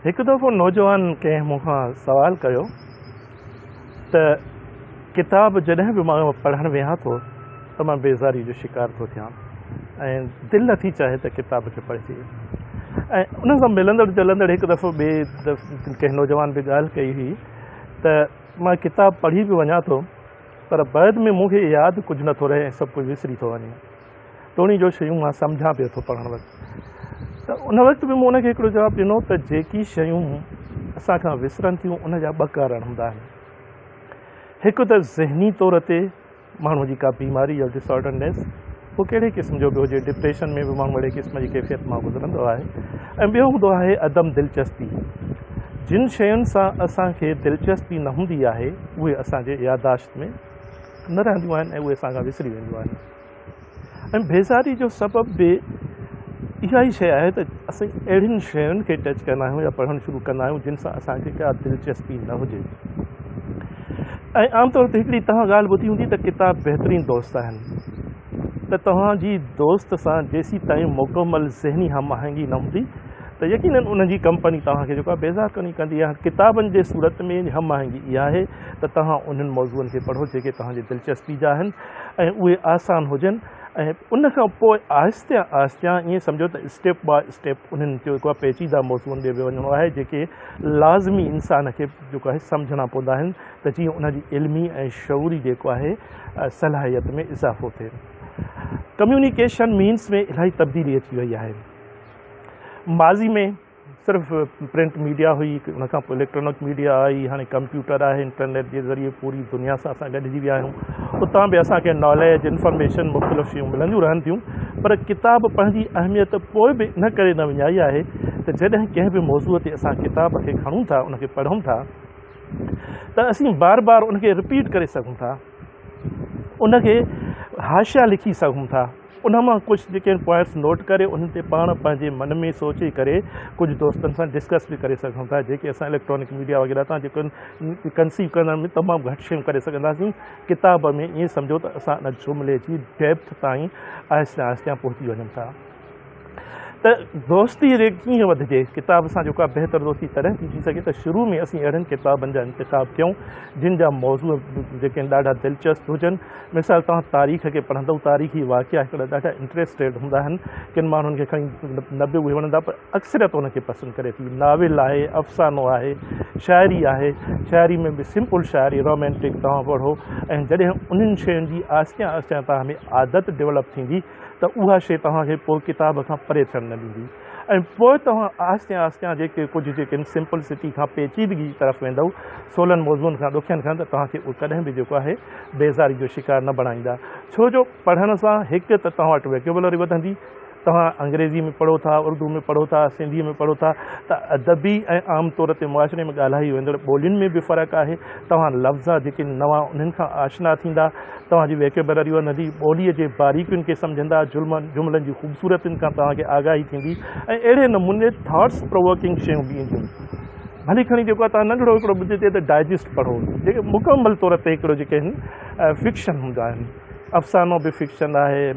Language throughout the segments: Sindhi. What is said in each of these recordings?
هڪ دفعو نوجوان ڪنهن مون کان سوال ڪيو ته ڪتاب جڏهن به مان پڙهڻ ويهان ٿو ته مان بيزاري جو شڪار ٿو ٿيان ۽ دل نٿي چاهي ته ڪتاب کي پڙهجي ۽ ان سان ملندڙ جلندڙ هڪ دفعو ٻئي ڪنهن نوجوان به ڳالهه ڪئي هئي ته مان ڪتاب پڙهي به وڃان ٿو پر بعد ۾ مون کي ياد ڪجهه نٿو رهي ۽ سڀ ڪجهه وسري ٿو وڃي. توڻي جو شيون مان سمجهان پيو ٿو پڙهڻ وقت. ته ان وقت به مون ان کي هڪڙو جواب ڏنو ته جيڪي شيون اسان کان وسرن ٿيون ان جا ٻه ڪارڻ هوندا آهن. هڪ ته ذهني طور تي ماڻهوء جي ڪا بيماري يا ڊس آرڊرنيس، پوء ڪهڙي قسم جو به هجي، ڊپريشن ۾ به ماڻهو اهڙي قسم جي ڪيفيت مان گذرندو آهي ۽ ٻيو هوندو آهي عدم دلچسپي. جن شين سان اسان کي دلچسپي نه هوندي آهي، اهي اسان جي ياداشت ۾ نه رهنديون آهن ۽ اهي اسان کان وسري وينديون آهن. ۽ بيزاري جو سبب به اها ئي شيء آهي ته اسين اهڙين شين کي ٽچ ڪندا آهيون يا پڙهڻ شروع ڪندا آهيون جن سان اسان کي ڪا دلچسپي نه هجي. ۽ عام طور تي هڪڙي توهان ڳالهه ٻڌي هوندي ته ڪتاب بهترين دوست آهن ته توهان جي دوست سان جيسيتائين مڪمل ذهني هم آهنگي نه هوندي ته يقينن ان جي ڪمپني توهان کي جيڪو آهي بيزار ڪرڻي ڪندي آهي. ڪتابن جي صورت ۾ هم آهنگي اها آهي ته توهان انهن موضوعن کي پڙهو جيڪي توهان جي دلچسپي جا آهن ۽ اهي آسان هجن ۽ ان کان پوء آهستي آهستي ائين سمجهو ته اسٽيپ باء اسٽيپ انهن جيڪو آهي پيچيده موضوعن ڏي به وڃڻو آهي جيڪي لازمي انسان کي جيڪو آهي سمجهڻا پوندا آهن ته جيئن ان جي علمي ۽ شعوري جيڪو آهي صلاحيت ۾ اضافو ٿئي. ڪميونيڪيشن مينس ۾ الاهي تبديلي اچي وئي آهي. ماضي ۾ صرف پرنٽ ميڊيا هئي، ان کان پوء اليڪٽرانڪ ميڊيا آئي، هاڻي ڪمپيوٽر آهي، انٽرنيٽ جي ذريعي پوري دنيا سان اسان گڏجي ويا آهيون، اتان به اسان کي ناليج، انفارميشن، مختلف شيون ملنديون رهن ٿيون، پر ڪتاب پنهنجي اهميت پوء به ان ڪري نه وڃائي آهي ته جڏهن ڪنهن به موضوع تي اسان ڪتاب کي کڻون ٿا، ان کي پڙهون ٿا ته اسين بار بار ان کي رپيٽ ڪري سگهون ٿا، ان کي حاشيا لکي سگهون ٿا. ان مان ڪجهه جيڪي آهن پوائنٽس نوٽ ڪري انهن تي پاڻ پنهنجي من ۾ سوچي ڪري ڪجهه دوستن سان ڊسڪس به ڪري سگهون ٿا جيڪي اسان اليڪٽرانڪ ميڊيا وغيره تان جيڪو ڪنسيو ڪرڻ ۾ تمام گهٽ شيون ڪري سگهنداسين ڪتاب ۾ ائين سمجهو ته اسان ان جملي جي ڊيپٿ تائين آهستي آهستي پهچي وڃون ٿا. ته دوستي ري ڪيئن وڌجي؟ ڪتاب سان جيڪا بهتر دوستي تڏهن ٿي ٿي سگهي ته شروع ۾ اسين اهڙن ڪتابن جا انتخاب ڪيون جن جا موضوع جيڪي آهن ڏاڍا دلچسپ هجن. مثال توهان تاريخ کي پڙهندؤ تاريخي واقعا هڪڙا ڏاڍا انٽريسٽيڊ هوندا آهن ڪن ماڻهن کي کڻي نه به اهي وڻندا پر اڪثريت ان کي پسند ڪري ٿي. ناول آهي، افسانو آهي، شاعري آهي، شاعري ۾ به سمپل شاعري رومينٽڪ توهان پڙهو ۽ جڏهن انهن شين جي آهستي آهستي توهان ۾ عادت ڊولپ ٿيندي ته اها شيء توهان کي پوء ڪتاب کان پري ٿيڻ نه ڏيندي ۽ پوء توهان آهستي آهستي جيڪي ڪجهه جيڪي سمپل سٽي کان پيچيدگي جي طرف ويندؤ سولن موضوعن کان ڏکين کان ته توهان کي اهي ڪڏهن به جيڪو آهي بيزاري جو شڪار نه بڻائيندا ڇو جو پڙهڻ سان هڪ ته توهان وٽ ويڪيبولري وڌندي توهان انگريزي ۾ پڙهو ٿا اردو ۾ پڙهو ٿا سنڌي ۾ پڙهو ٿا ته ادبي ۽ عام طور تي معاشري ۾ ڳالهائي ويندڙ ٻولين ۾ به فرق آهي توهان لفظ جيڪي نوان انهن کان آشنا ٿيندا توهان جي ويڪيبلري وڌندي، ٻوليء جي باريڪين کي سمجهندا، جملن جي خوبصورتين کان توهان کي آگاهي ٿيندي ۽ اهڙي نموني ٿاٽس پرووڪنگ شيون به اينديون. ڀلي کڻي جيڪو آهي توهان ننڍڙو هڪڙو ٻڌجي ته ڊائجسٽ پڙهو، جيڪي مڪمل طور تي هڪڙو جيڪي آهن فڪشن هوندا آهن. افسانو به فڪشن آهي،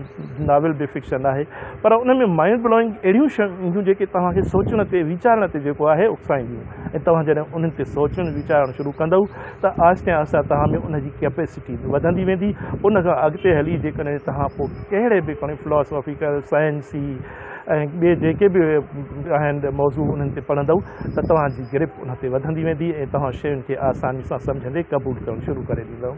ناول به فڪشن آهي پر ان ۾ مائنڊ بلوئنگ اهڙيون شيون اينديون جيڪي توهان کي سوچڻ تي ويچارڻ تي جيڪو آهي اڪسائينديون ۽ توهان جڏهن انهن تي سوچڻ ويچارڻ شروع ڪندؤ ته آهستي آهستي توهان ۾ ان جي ڪيپيسٽي به وڌندي ويندي. ان کان اڳتي هلي جيڪڏهن توهان پوء ڪهڙي به کڻي فلاسافيڪل، سائنسي ۽ ٻئي جيڪي به آهن موضوع انهن تي پڙهندؤ ته توهان جي گرپ ان تي وڌندي ويندي ۽ توهان شين کي آساني سان سمجهندي قبول ڪرڻ شروع ڪري ڏيندؤ.